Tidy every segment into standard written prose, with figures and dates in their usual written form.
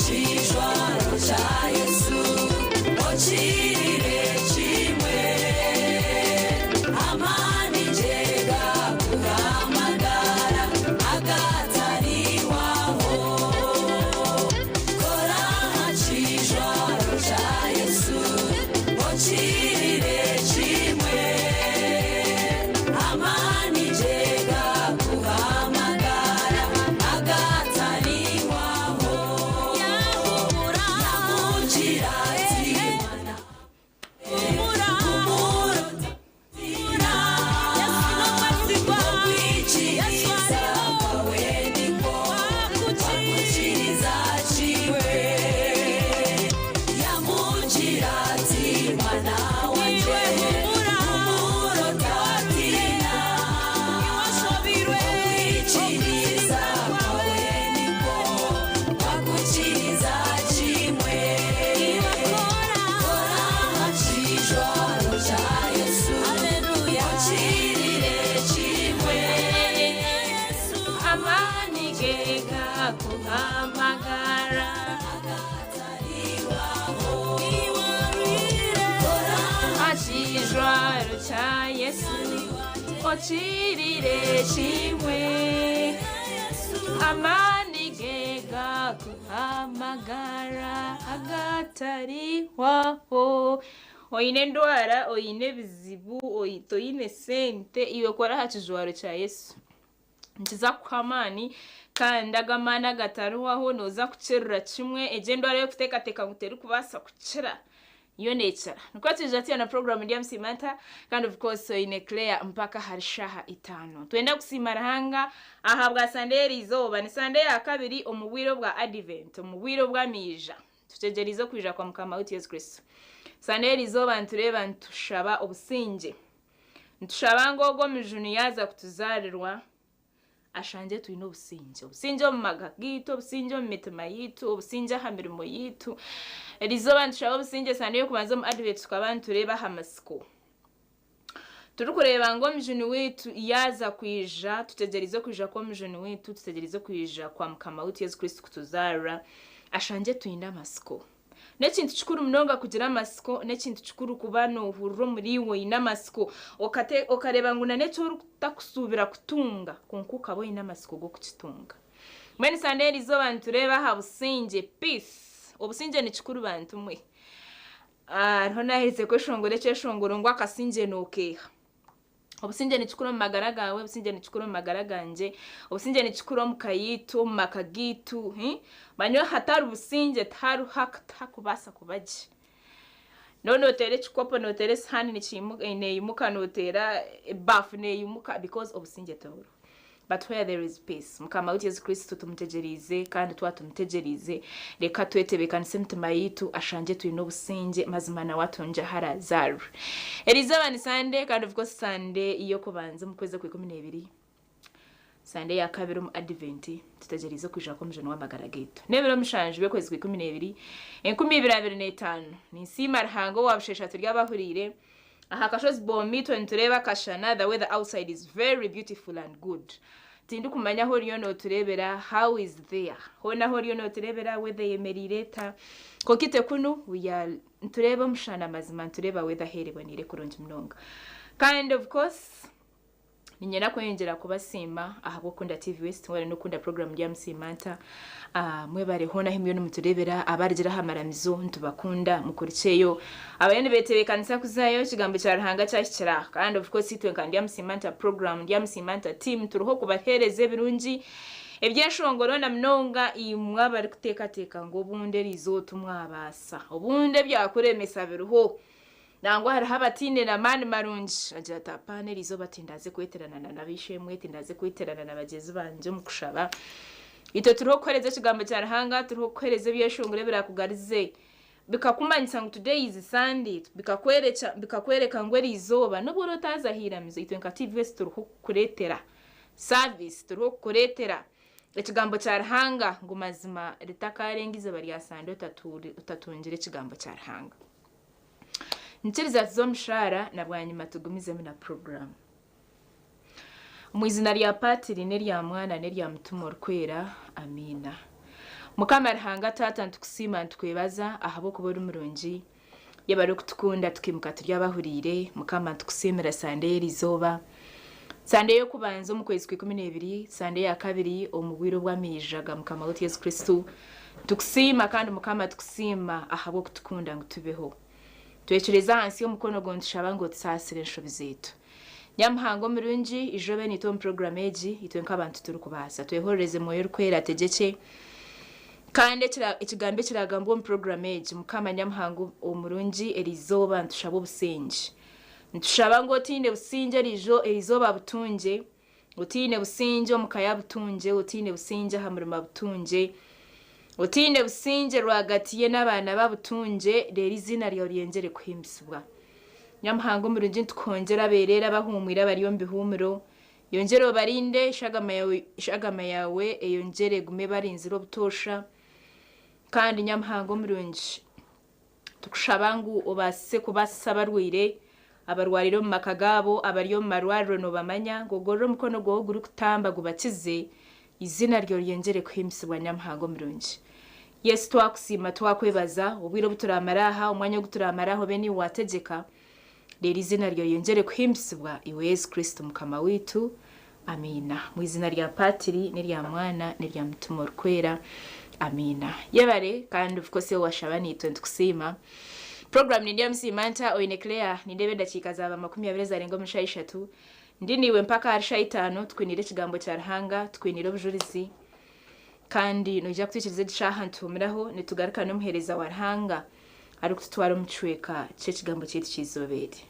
kijwaro kya Yesu, okirire kimwe. Amaani gye gakuha amagara agatarihwaho. Kora aha kijwaro kya Yesu, okirire kimwe. Amaani gye gakuha amagara agatarihwaho. Yamugira ati, Mwana humura otatina, okwikiriza kwawe nikwo kwakukiriza kimwe. Yamugira ati, Mwana wangye, humura otatina, okwikiriza kwawe nikwo kwakukiriza kimwe. Kora aha kijwaro kya Yesu, okirire kimwe. Amaani ge gakuha amagara. Agatarihwaho. Kora Aha kijwaro kya Yesu, okirire kimwe. Amaani ge gakuha amagara agatarihwaho. Oine endwara, oine ebizibu, toine sente, iwe kora aha kijwaro kya Yesu. Nikiza kukuha amaani kandi ago amaani agatarihwaho nooza kukirira kimwe egyo endwara ei orikuteekateeka ngu terikubaasa kukira yo neekira. Nikwo twija tuya na puroguraamu ndi Msimanta kandi of course oine Claire mpaka ahari shaaha itaano. Nitwenda kusiima Ruhanga ahabwa Sande y'eriizooba. Ni Sande ya kabiri omu bwire obwa Advent, omu bwire obw'amaija. Tutegyereize okwija kwa Mukama waitu Yesu Kristo. Sande y'eriizooba nitureeba nitushaba obusingye. Nitushaba ngu ogwo Omujuni yaaza kutuzaarirwa, ashangye twine obusingye. Obusingye omu maka gaitu, obusingye omu mitima yaitu, obusingye aha mirimo yaitu. Eriizooba nitushaba obusingye Sande y'okubanza omu Advent tukaba nitureeba aha matsiko. Turikureeba ngu Omujuni waitu yaaza kwija, tutegyereize okwija kw'Omujuni waitu, tutegyereize okwija kwa Mukama waitu Yesu Kristo kutuzaarira, ashangye twine amatsiko. N'ekintu kikuru munonga kugira amatsiko, n'ekintu kikuru kuba noohurira omuriiwe oine amatsiko, okate okareeba ngu n'eki orikutakusuubira kutunga kwonka okaba oine amatsiko g'okukitunga. Mbwenu Sande eri izooba nitureeba aha busingye, peace. Obusingye ni kikuru bantu mwe. Hariho naaherize kweshongora ekyeshongoro ngu akasingye nookeeha. Obusingye ni kikuru omu magara gaawe, obusingye ni kikuru omu magara gangye, obusingye ni kikuru omu ka yaitu, omu maka gaitu. Manya ahatari busingye tihariho tihakubaasa kuba gye. Noba nooteera ekikopo, nooteera esihaani neeyimuka, nooteera ebaafu neeyimuka because obusingye tiburiho. But where there is peace, Mukama waitu Yesu Kristo tumutegyereize kandi twaba tumutegyereize reka twetebeekanise emitima yaitu ashangye twine obusingye mazima nawe atungye ahu araazaarwe. Eriizooba ni Sunday kandi of course Sunday y'okubanza omu kwezi okw'ikumi n'ebiri, Sunday ya kabiri omu Advent tutegyereize okwija kw'omujuni w'amagara gaitu. N'ebiro mushanju by'okwezi kw'ikumi n'ebiri 2025. Ninsiima Ruhanga owa busheesha turi abahuriire. Aha kashozi Bomi itwe nitureeba akashana, the weather outside is very beautiful and good. Tindikumanya ahu oriyo nootureebera, how is there? Hoona ahu oriyo nootureebera weather eyemereire eta? Kwonka itwe kunu we are nitureeba omushana mazima nitureeba weather ahu eri eboneire kurungi munonga. Kandi of course Niinyenda kweyongyera kubasiima ahabw'okukunda TV West mwebare n'okukunda puroguraamu Ndyamusiima Nta. Mwebare hoona ahu muriyo nimutureebera, abarugire aha maramizo nitubakunda mukurukyeyo. Abariyo nibeetebeekanisa kuzayo ekigambo kya Ruhanga kyahikira. Kandi of course itwe nka Ndyamusiima Nta puroguraamu, Ndyamusiima Nta team turiho kubaheereza ebirungi eby'enshongoro na munonga imwe abarikuteekateeka ngu obundi eriizooba timwabaasa, obundi ebyakuremesa biriho. Nangwa hariho abataine na maani marungi. Agira ati, Apaana, eri izooba tindaaze kweterana na n'ab'eishe-emwe, tindaaze kweterana na bagyenzi bangye omu kushaba. Itwe turiho kukuheereza Ekigambo kya Ruhanga, turiho kukuheereza ebyeshongoro ebiraakugarize, bikakumanyisa ngu today is Sunday, bikakworekya, bikakworeka ngu eri izooba n'obu oraabe otaaza aha iramizo, itwe nka TVS turiho kukureetera service, turiho kukureetera Ekigambo kya Ruhanga ngu mazima ritakaarenga izooba rya Sunday otatungire Ekigambo kya Ruhanga. Nyikiriza tuze omu shaara na bwanyima tugumizemu na puroguraamu. Omu izina rya Paatiri n'erya Mwana n'erya Mutima Orikwera, Amiina. Mukama Ruhanga Taata nitukusiima nitukwebaza ahabw'okuba ori murungi. Yebare okutukunda tukimuka turi abahuriire. Mukama nitukusiimira Sande y'erizooba. Sande y'okubanza omu kwezi kwa 12, Sande ya kabiri omu bwire obw'amaija ga Mukama waitu Yesu Kristo. Nitukusiima kandi Mukama tukusiima ahabw'okutukunda ngu tubeho. Twekireze ahansi y'omukono gwawe nitushaba ngu otusaasire enshobi zaitu. Nyamuhanga omurungi, ija obe naitwe omu puroguramu egi, itwe nk'abantu titurikubaasa. Twehorereze Mwoyo Orikwera ategyekye. Kandi ekigambo ekiragambwe omu puroguramu egi, Mukama Nyamuhanga omurungi, erizooba nitushaba obusingye. Nitushaba ngu otaine busingye erizooba abutungye, otaine busingye omu ka ye abutungye, otaine busingye aha murimo abutungye, otaine busingye rwagati ye n'abaana be abutungye, reero eiziina ryawe ryongyere kuhimbisibwa. Nyamuhanga omurungi nitukuhongyera abeereere abahuumwire abari omu bihuumuro, yongyera obarinde, eshagama yaawe eyongyere egume ebarinzire obutoosha. Kandi Nyamuhanga omurungi, tukushaba ngu obaase kubaasisa abarwaire, abarwariire omu maka gaabo, abari omu marwariro noobamanya, ngu ogorore omukono gwawe ogurikutamba gubakize, eiziina ryawe ryongyere kuhimbisibwa Nyamuhanga omurungi. Yesu twakusiima twakwebaza, obwire obu turamara aha, omwanya ogu turamara aha obe niiwe wategyeka, reero eiziina ryawe ryongyere kuhimbisibwa, iwe Yesu Kristo Mukama waitu. Amiina. Mu izina rya Patiri n'erya Mwana n'erya Mutima Orikwera. Amiina. Yebare kandi of course owashaba naitwe nitukusiima. Program nindi Musiima nta oine Claire, nindeeba edakiika zaaba 20 ezarenga omu shaaha ishatu. Ndi naiwe mpaka ahari shaaha itaano, tukwiniire ekigambo kya Ruhanga, tukwiniire obujurizi. Kandi noija kutwikiriza egi shaaha nituhumiraho nitugaruka n'omuheereza wa Ruhanga arikututwara omu kicweka ky'ekigambo kyaitu ky'eizooba eri.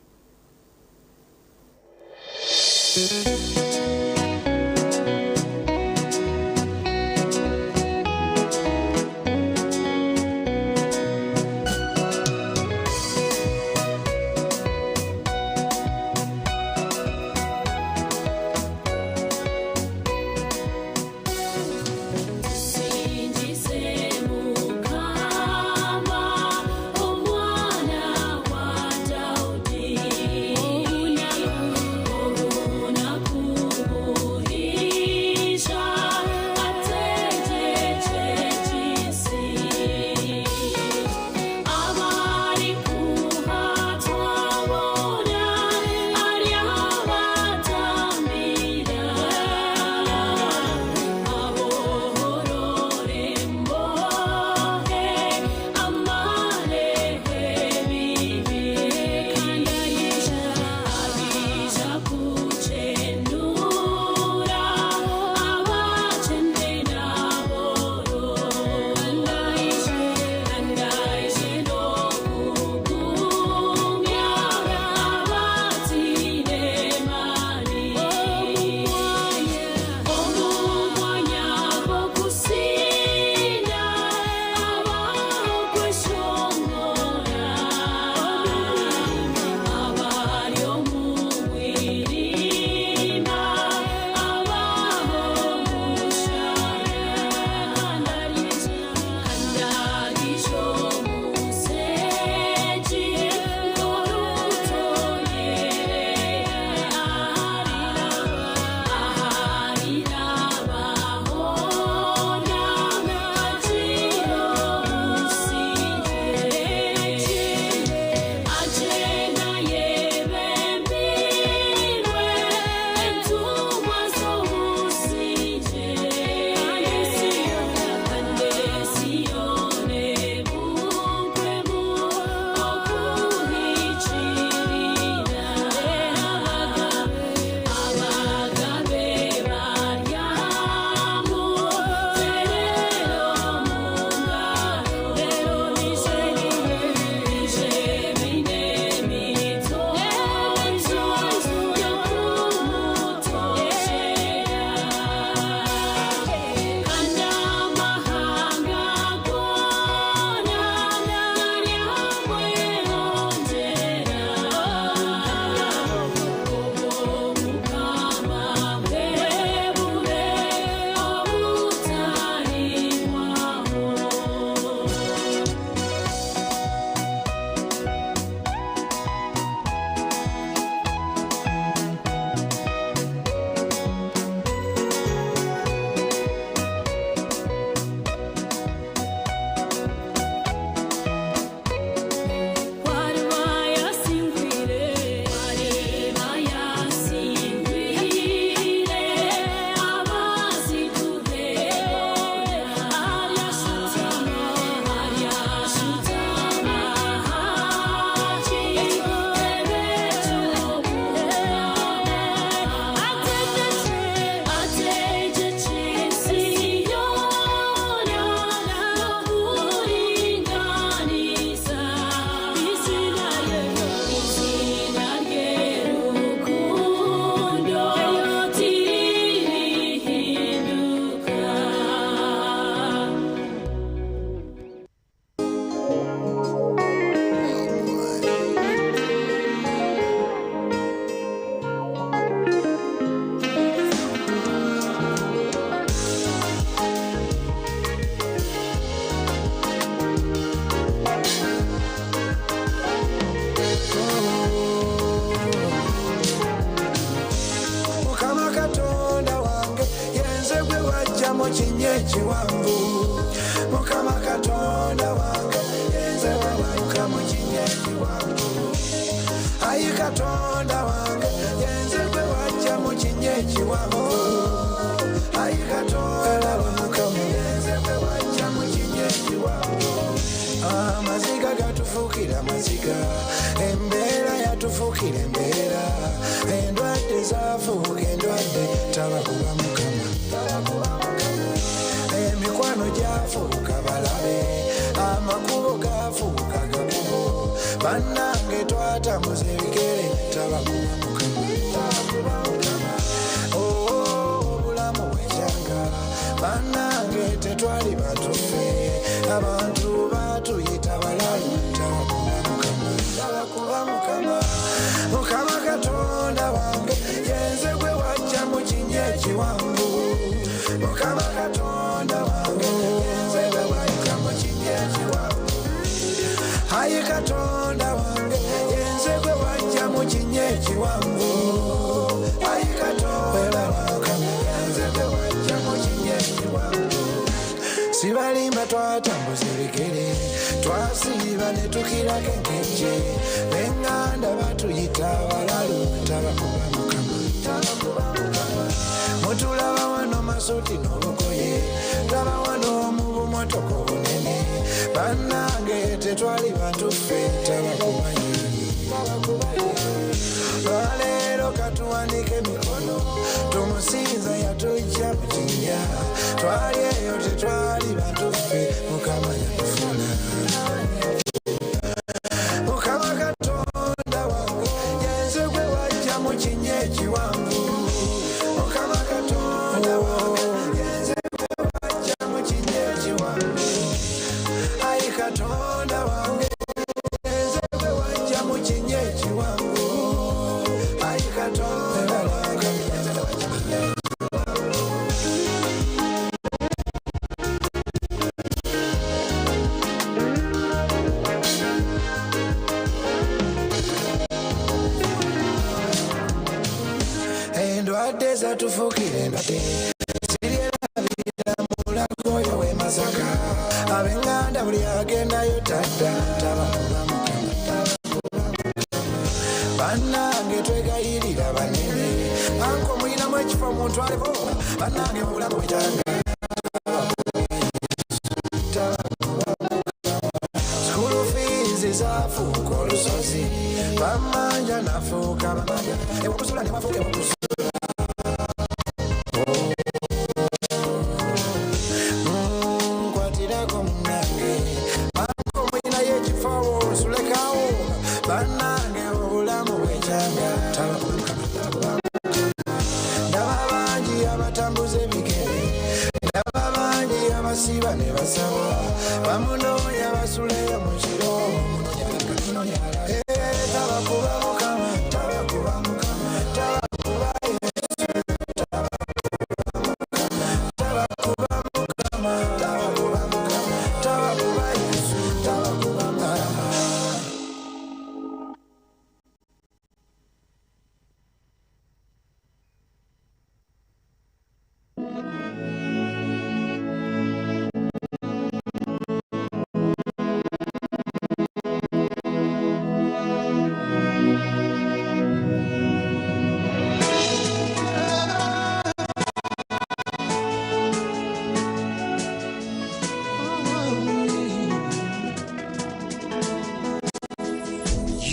Tusingize Mukama, Omwana wa Daudi. Obunaku Bannange twatambuza ebigere, tabakuba Mukama, tabakuba Mukama. Oh, obulamu bwekyanga, bannange tetwali batufe, abantu batuyita balalu, tabakuba Mukama, tabakuba Mukama. Mukama Katonda wange, yenze gwe wajja mu kinnya ekiwanvu. Mukama Katonda wange, yenze gwe wajja mu kinnya ekiwanvu. Ayi Katonda wange, yenze gwe wajja mu kinnya ekiwanvu. Ayi Katonda wange, yenze gwe wajja mu kinnya ekiwanvu. Sibalimba, twatambuza ebigere, twasiiba ne tukirako enkeje, b'eŋŋanda batuyita abalalu, tabakuba Mukama, tabakuba Mukama. Mutulaba wano masuuti n'olugoye, laba wano mu bumotoka obunene, bannange tetwali bantu ffe, tabakuba ye, tabakuba ye. Lwaleero katuwanike emikono, tumusinza yatujja mu kinnya, twali eyo tetwali bantu ffe, Mukama yatufuna. Mukama Katonda wange, yenze gwe wajja mu kinnya ekiwanvu. Mukama Katonda wange, yenze gwe wajja mu kinnya ekiwanvu. Ayi Katonda wange, yenze gwe wajja mu kinnya ekiwanvu. Ayi Katonda wange, yenze gwe wajja mu kinnya ekiwanvu. Endwadde zatufuukira endwadde, siryerabira mulago oyo w'e Masaka, ab'eŋŋanda buli agendayo tadda, tabakuba Mukama, tabakuba Mukama. Bannange twegayirira banene, anko muyinamu ekifo muntwaleko, bannange obulamu bwekyanga. School fees zafuuka olusozi, bamanja nafuuka bamanja, ewakusula ne wafuuka ewakusula. Nkwatirako munnange, anko muyinayo ekifo awo nsulekawo, bannange obulamu bwekyanga, tabakuba Mukama, tabakuba Mukama. Ndaba bangi abatambuza ebigere, ndaba bangi abasiiba ne basaba, bamunoonya basuleyo mu kiro. Eh, tabakuba Mukama, tabakuba Mukama, tabakuba Yesu, tabakuba Mukama, tabakuba Mukama, tabakuba Yesu, tabakuba Mukama.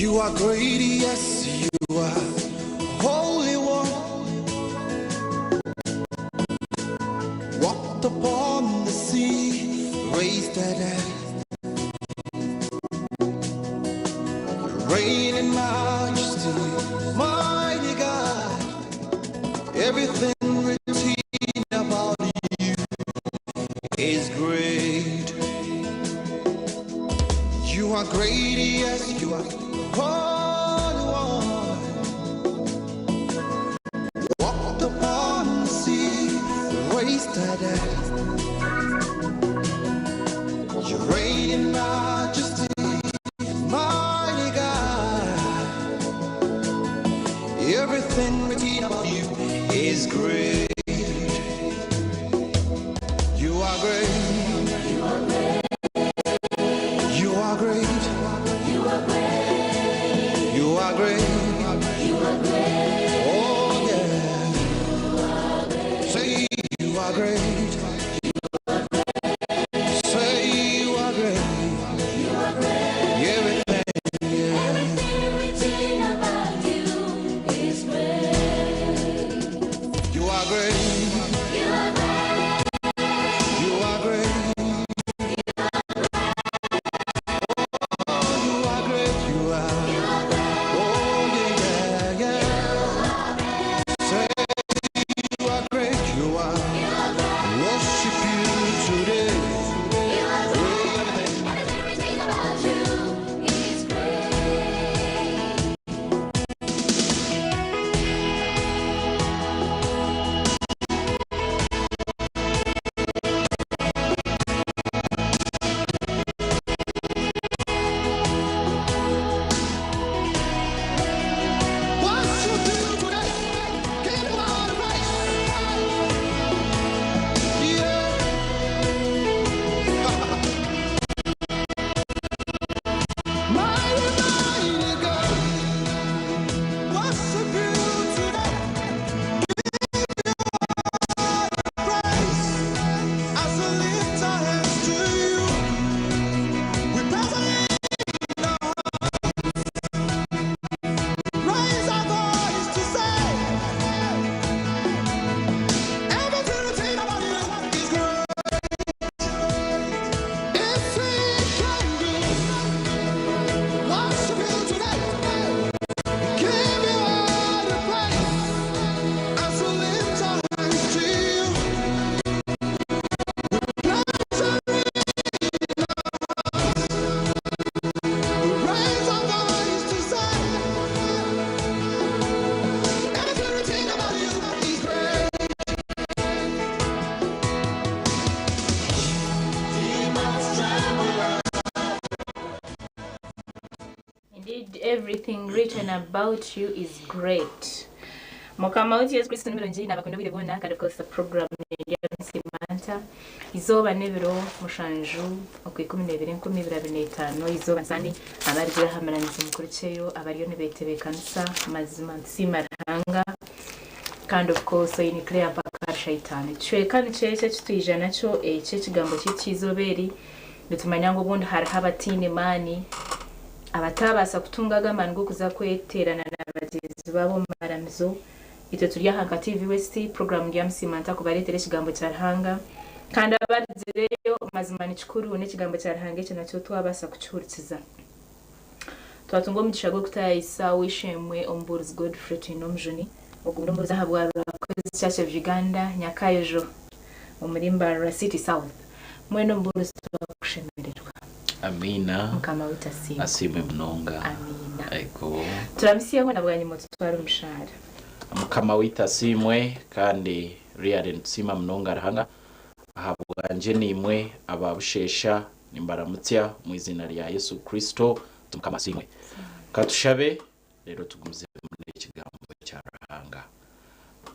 You are great, yes, you are holy one. Walked upon the sea, raised the dead. Reign in majesty, mighty God. Everything written about you is great. You are great, yes, you are holy one. Walked upon the sea, raised the dead. You reign in majesty, mighty God. Everything written about you is great. You are great. You are great. You are great. Oh yeah. Say you are great. Say you are great. Everything written about you is great. Mukama waitu Yesu Kristo ni murungi nabakunda obwire bwona kandi of course the program eri Manta. Izooba n'ebiro mushanju okwikumi n'ebiri 2025 izooba Nsani abarugire aha muramizi mukuru Kyeyo abariyo nibetebekanisa mazima nitusiima Ruhanga kandi of course oine Claire mpaka aha shaitaani. Ekicweka nikyo eki eki twija nakyo eki ekigambo kyaitu ky'eizooba eri nitumanya ngu obundi hariho abataine maani abataabaasa kutunga ago amaani g'okuza kweteerana na bagyenzi baabo omu maramizo. Itwe turi aha nka TV West, puroguraamu Ndyamusiima Nta kubareetera Ekigambo kya Ruhanga. Kandi abarugireyo, mazima ni kikuru n'Ekigambo kya Ruhanga ekyo nakyo twabaasa kukihurikiza. Twatunga omugisha gw'okutaayisa ow'eishe-emwe Omubuurizi Godfrey Twinomujuni, ogu n'omubuurizi aha bwa Rwakwezi Church of Uganda, Nyakayojo, omuri Mbarara City South. Mbwenu Omubuurizi twakushemererwa. Amiina. Mukama waitu asiimwe. Asiimwe munonga. Amiina. Ego. Turamutsyeho na bwanyima otutware omu shaara. Mukama waitu asiimwe kandi really nitusiima munonga Ruhanga ahabwangye naimwe aba Busheesha nimbaramutsya omu eiziina rya Yesu Kristo nti Mukama asiimwe. Katushabe reero tugumizemu n'ekigambo kya Ruhanga.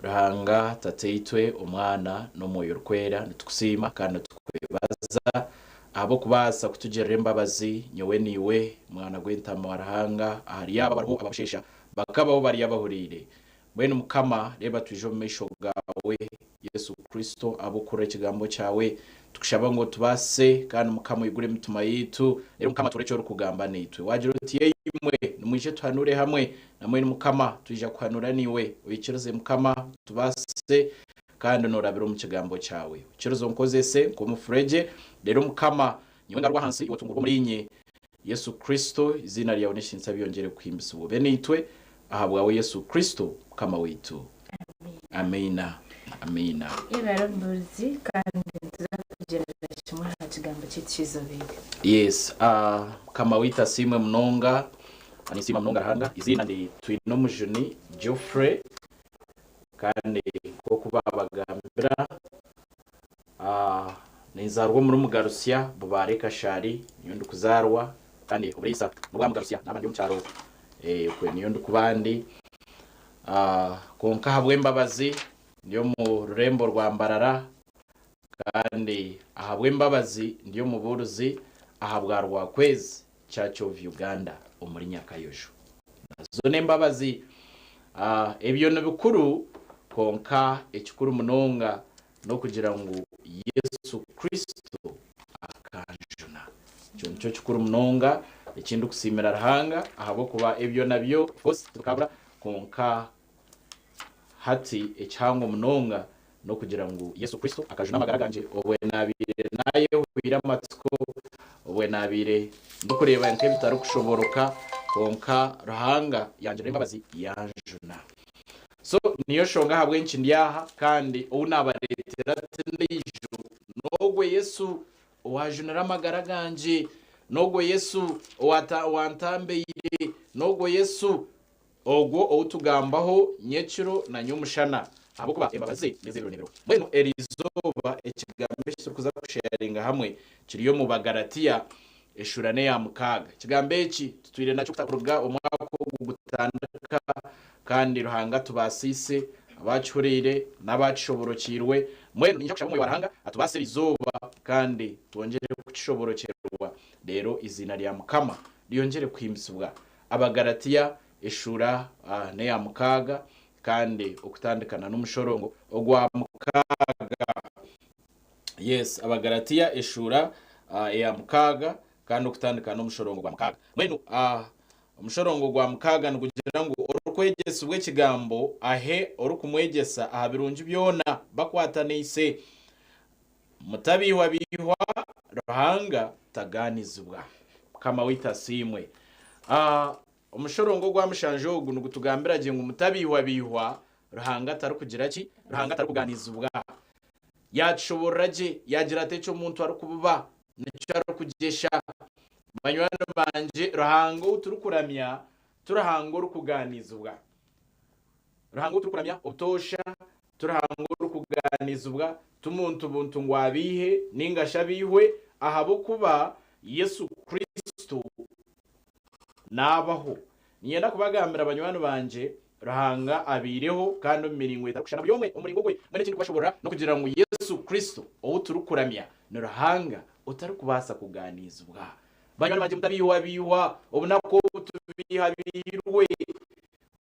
Ruhanga Tataitwe, Omwana, n'Omwoyo Orikwera, nitukusiima kandi nitukwebaza ahabw'okubaasa kutugirira embabazi nyowe naiwe, Mwana gw'Entaama wa Ruhanga, ahari abo abariho ababusheesha bakabaho bari abahuriire. Mbwenu Mukama, reeba twija omu maisho gaawe, Yesu Kristo, ahabw'okuhurira Ekigambo kyawe. Nitukushaba ngu otubaasise, kandi Mukama oigure emitima yaitu, reero Mukama tuhurire eki orikugamba naitwe. Waagira oti, Yeimwe, nimwije tuhanuure hamwe. Na mbwenu Mukama, twija kuhanuura naiwe. Oikirize Mukama, otubaasise, kandi noorabira omu Kigambo kyawe. Oikirize onkozese nk'omufuregye, reero Mukama, nyowe ngarurwe ahansi, iwe otungurwe omuriinye. Yesu Kristo, eiziina ryawe n'ekitinisa byongyere kuhimbisibwa. Obe naitwe, ahabwawe Yesu Kristo, Mukama waitu. Amiina. Amiina. Yebare omubuurizi kandi nituza kugyendera kimwe aha kigambo kyaitu ky'eizooba eri. Yes, Mukama waitu asiimwe munonga. Ninsiima munonga Ruhanga. Eiziina ndi Twinomujuni Geoffrey kandi nk'oku baabagambira, Ninzaarwa omuri Mugarusya, Bubaare Kashari niyo ndikuzaarwa kandi oburiisa n'obwa Mugarusya naaba ndi omu kyaro okwe niyo ndikuba ndi. Kwonka ahabw'embabazi ndi omu rurembo rwa Mbarara kandi ahabw'embabazi ndi omubuurizi ahabwa Rwakwezi Church of Uganda omuri Nyakayojo. Nazo n'embabazi. Ebyo nibikuru kwonka ekikuru munonga N'okugira ngu Yesu Kristo akanjuna. Ekyo nikyo kikuru munonga eki ndikusiimira Ruhanga ahabw'okuba ebyo nabyo of course tibikabura kwonka hati ekihango munonga n'okugira ngu Yesu Kristo akajuna amagara gangye obwe naabaire naayehwire amatsiko, obwe naabaire ndikureeba nk'ebitarikushobooroka kwonka Ruhanga yangirira embabazi yanjuna. So niyo nshonga ahabw'enki ndi aha, kandi ou naabareetera ti ndiijo, n'ogwo Yesu owaajunire amagara gangye, n'ogwo Yesu owantambeire, n'ogwo Yesu ogwo ou tugambaho nyekiro na nyomushana, ahabw'okuba embabazi ze n'ez'ebiro n'ebiro. Mbwenu eri izooba ekigambo eki turikuza kusheyaringa hamwe kiri omu Bagalatia eshuura n'eya mukaaga. Ekigambo eki tutwire nakyo kuruga omwaka ogu gutandika Kandi Ruhanga atubaasiise, abaakihuriire n'abaakishoborokiirwe. Mbwenu niinyija kushaba Omwoyo wa Ruhanga atubaase eri izooba kandi twongyere kukishoborokyerwa, reero eiziina rya Mukama ryongyere kuhimbisibwa. Abagalatia eshuura n'eya mukaaga kandi okutandikana n'omushorongo ogwa mukaaga. Yes, Abagalatia eshuura eya mukaaga kandi okutandika n'omushorongo gwa mukaaga. Mbwenu Omushorongo gwa mukaaga nigugira ngu orikwegyesibwa ekigambo ahe orikumwegyesa aha birungi byona bakwataniise. Mutabeihwabeihwa, Ruhanga tagaanizibwa. Mukama waitu asiimwe. Omushorongo ogwa mushanju ogu nigutugambira gye ngu mutabeihwabeihwa, Ruhanga tarikugira ki? Ruhanga tarikugaaniizibwa. Yaatushoboorora gye, yaagira ati eki omuntu arikubiba nikyo arikugyesha. Banywani bangye, Ruhanga ou turikuramya ti Ruhanga orikugaaniizibwa. Ruhanga ou turikuramya obutoosha ti Ruhanga orikugaaniizibwa, ti muntu buntu ngu abeihe nainga shi abeihwe, ahabw'okuba Yesu Kristo naabaho. Niinyenda kubagambira banywani bangye, Ruhanga abaireho kandi omu miringo etarikushushana buri omwe omu muringo gwe. Mbwenu eki ndikubashoboorora n'okugira ngu Yesu Kristo ou turikuramya ni Ruhanga otarikubaasa kugaaniizibwa. Banywani bangye mutabiihwabiihwa, obunaku obu tubiihabiihirwe.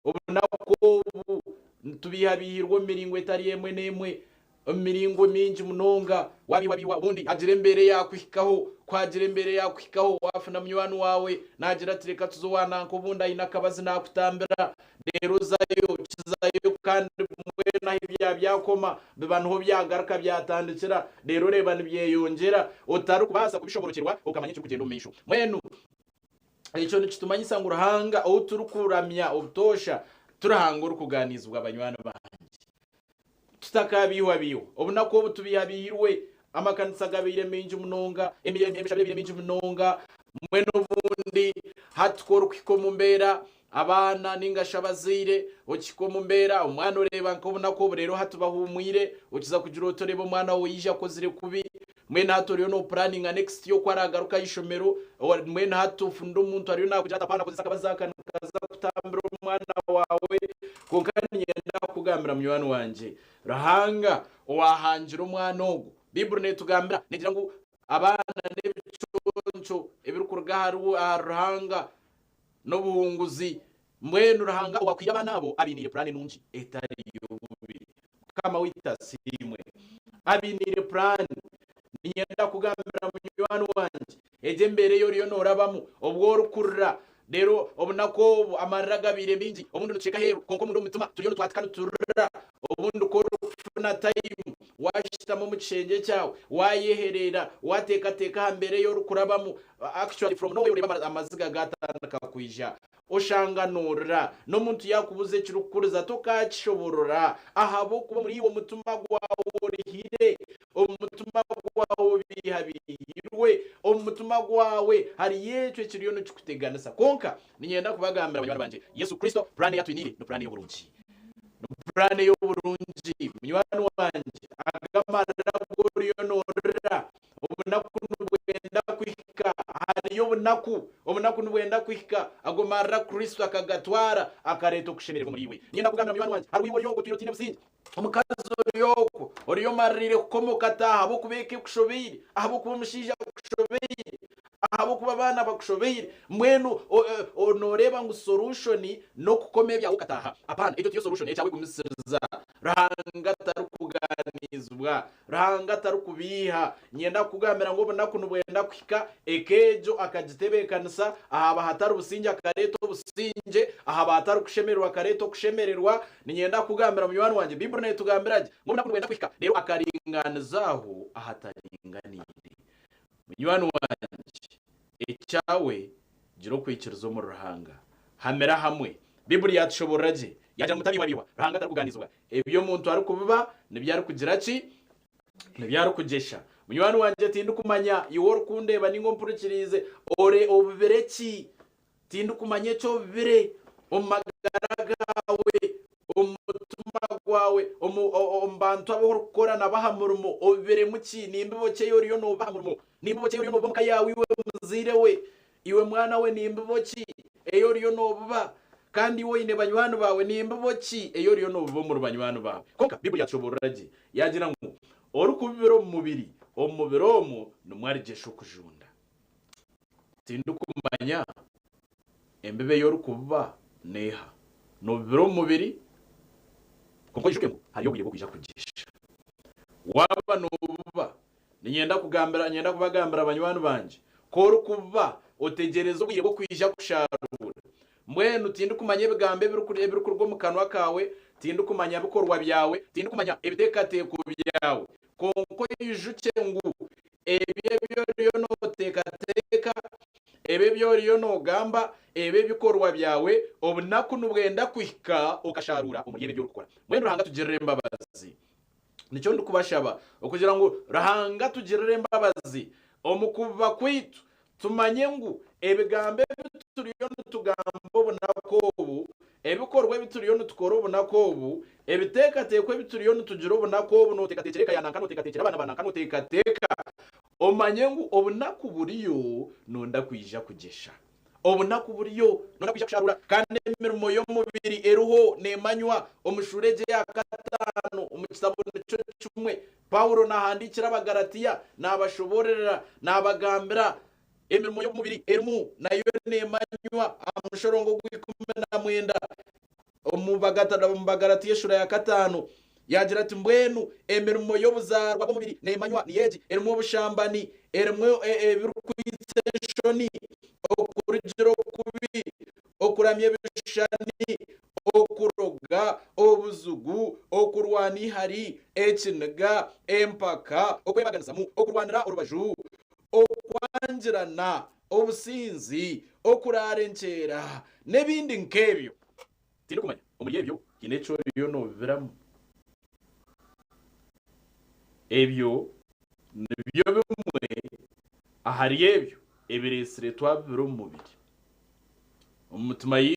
Obunaku obu nitubiihabiihirwa omu miringo etari emwe n'emwe. Omu miringo mingi munonga, waabiihwabiihwa obundi hagira embeera eyaakuhikaho. Ku hagira embeera eyaakuhikaho, waafuna munywani waawe naagira ati, Reka tuze owa nanka obundi aine akabazi naakutambira. Reero ozayo, okizayo kandi mbwenu ahu ebya byakoma biba niho byagaruka byatandikira. Reero oreeba nibyeyongyera otarikubaasa kubishoborokyerwa okamanya ekirikugyenda omu maisho. Mbwenu ekyo nikitumanyisa ngu Ruhanga ou turikuramya obutoosha ti Ruhanga orikugaaniizibwa banywani bangye. Tutakabiihwabiihwa. Obunaku obu tubiihabiihirwe, amakanisa gabaire maingi munonga, emishabire ebaire mingi munonga, mbwenu obundi hati ku orikuhika omu mbeera, abaana nainga shi abazaire, okihika omu mbeera, omwana oreeba nk'obunaku obu reero hati bahuumwire, okiza kugira oti oreeba omwana waawe yaija akozire kubi, mbwenu hati oriyo noopuraninga next year oku araagaruka aha ishomero, mbwenu hati ofunire omuntu ariyo naakugira ati apaana kozesa akabazi aka nikaza kutambira omwana waawe, kwonka niinyenda kukugambira munywani wangye, Ruhanga owaahangire omwana ogwo, Baiburi neetugambira neegira ngu abaana n'ebiconco ebirikuruga ahari Ruhanga n'obuhunguzi. Mbwenu Ruhanga owaakuhaire abaana abo abainiire puraani nungi etari y'obubi. Mukama waitu asiimwe. Abainiire puraani. Niinyenda kugambira munywani wangye, egyo embeera ei oriyo noorabamu, obu orikurira, reero obunaku obu amarira gabaire maingi, obundi nitusheka aheeru, kwonka omunda omu mitima turiyo nitwatika niturira. Obundi ku orikufuna tayimu, waashutama omu kishengye kyawe, waayehereera, waateekateeka aha mbeera ei orikurabamu, actually from nowhere oreeba amaziga gaatandika kwija. Oshanga noorira. N'omuntu yaakubuuza ekirikukuriza tokaakishoboorora ahabw'okuba omuri iwe omutima gwawe orihire, omu mutima gwawe obiihabiihirwe, omu mutima gwawe hariyo ekyo ekiriyo nikikuteganisa. Kwonka niinyenda kubagambira banywani bangye, Yesu Kristo puraani ei atwiniire ni puraani y'oburungi. Ni puraani y'oburungi. Munywani wangye, aga amarira agu oriyo noorira, Obunaku nibwenda kuhika, hariyo obunaku, obunaku nibwenda kuhika, ago marira Kristo akagatwara, akareeta okushemererwa omuri iwe. Niinyenda kugambira munywani wangye, hariho iwe ori okwo otwire otaine busingye. Omukazi ori okwo, oriyo omaririire kukomoka ata ahabw'okuba eka ekushobeire, ahabw'okuba omushaija akushobeire, ahabw'okuba abaana bakushobeire, mbwenu nooreeba ngu solution n'okukoma ebyawe okataaha. Apaana, egyo tiyo solution, ekyawe gumisiriza. Ruhanga tarikugaaniizibwa. Ruhanga tarikubiiha. Niinyenda kukugambira ngu obunaku nibwenda kuhika, eka egyo akagitebeekanisa, ahaba hatari busingye akareeta obusingye, ahaba hatari kushemererwa akareeta okushemererwa. Niinyenda kukugambira munywani wangye, Baiburi neetugambira gye ngu obunaku nibwenda kuhika, reero akaringaaniza aho ahataringaniire. Munywani wangye, ekyawe gira okwikiriza omuri Ruhanga. Hamira hamwe. Baiburi yaatushoboorora gye, yaagira ngu mutabiihwabiihwa, Ruhanga tarikugaaniizibwa. Ebi omuntu arikubiba nibyo arikugira ki? Nibyo arikugyesha. Munywani wangye tindikumanya iwe orikundeeba ninga ompurikiriize ore obibire ki? Tindikumanya eki obibire omu magara gaawe, omu mutima gwawe, omu omu bantu abu orikukora nabo aha murimo obibiremu ki? Ni mbibo ki ei oriyo noobiba aha murimo? Ni mbibo ki ei oriyo noobiba omu ka yaawe iwe muzaire we? Iwe mwana we ni mbibo ki ei oriyo noobiba? Kandi iwe oine banywani baawe, ni mbibo ki ei oriyo noobiba omuri banywani baawe? Kwonka Baibuli yatushoboorora gye, yaagira ngu orikubibira omu mubiri, omu mubiri omwo nimwo arigyesha okujunda. Tindikumanya embibo ei orikubiba n'eha. Noobibira omu mubiri, kwonka oijuke ngu hariyo obwire bw'okwija kugyesha. Waaba noobiba Niinyenda kugambira, niinyenda kubagambira banywani bangye, ku orikuba otegyereza obwire bw'okwija kusharuura. Mbwenu tindikumanya ebigambo ebirikuruga omu kanwa kaawe, tindikumanya bikorwa byawe, tindikumanya ebiteekateeko byawe, kwonka oijukye ngu ebyo ebi oriyo nooteekateeka, ebyo ebi oriyo noogamba, ebyo ebikorwa byawe, obunaku nibwenda kuhika okasharuura omuri ebyo ebi orikukora. Mbwenu Ruhanga atugirire embabazi. Nikyo ndikubashaba okugira ngu Ruhanga atugirire embabazi omu kubiba kwaitu, tumanye ngu ebigambo ebi turiyo nitugamba obunaku obu, ebikorwa ebi turiyo nitukora obunaku obu, ebiteekateeko ebi turiyo nitugira obunaku obu, nooteekateekyera eka ya nanka, nooteekateekyera abaana ba nanka, nooteekateeka omanye ngu obunaku buriyo nonda kwija kugyesha. Obunaku buriyo, noona kwija kusharuura, kandi emirimo y'omubiri eriho neemanywa. Omu shuura egyo eya kataano omu kitabo nikyo kimwe, Paulo naahandiikira Abagalatiya naabashoboororera, naabagambira emirimo y'omubiri erimu nayo neemanywa aha mushorongo ogw'ikumi na mwenda. Omu Bagalatiya eshuura ya kataano, yaagira ati, Mbwenu emirimo y'obuzaarwa bw'omubiri neemanywa, niyo egi, erimu obushambani, erimu ebirikwitsa enshoni, okurugira okubi, okuramya ebishushani, okuroga, obujugu, okurwana eihari, ekiniga, empaka, okwebaganizamu, okurwanira orubaju, okwangirana, obusinzi, okuraara enkyera, n'ebindi nk'ebyo. Tindikumanya omuri ebyo haine eki oriyo noobibiramu. Ebyo nibyo bimwe ahari ebyo ebireetsire twabibira omu mubiri. Omu mitima yaitu.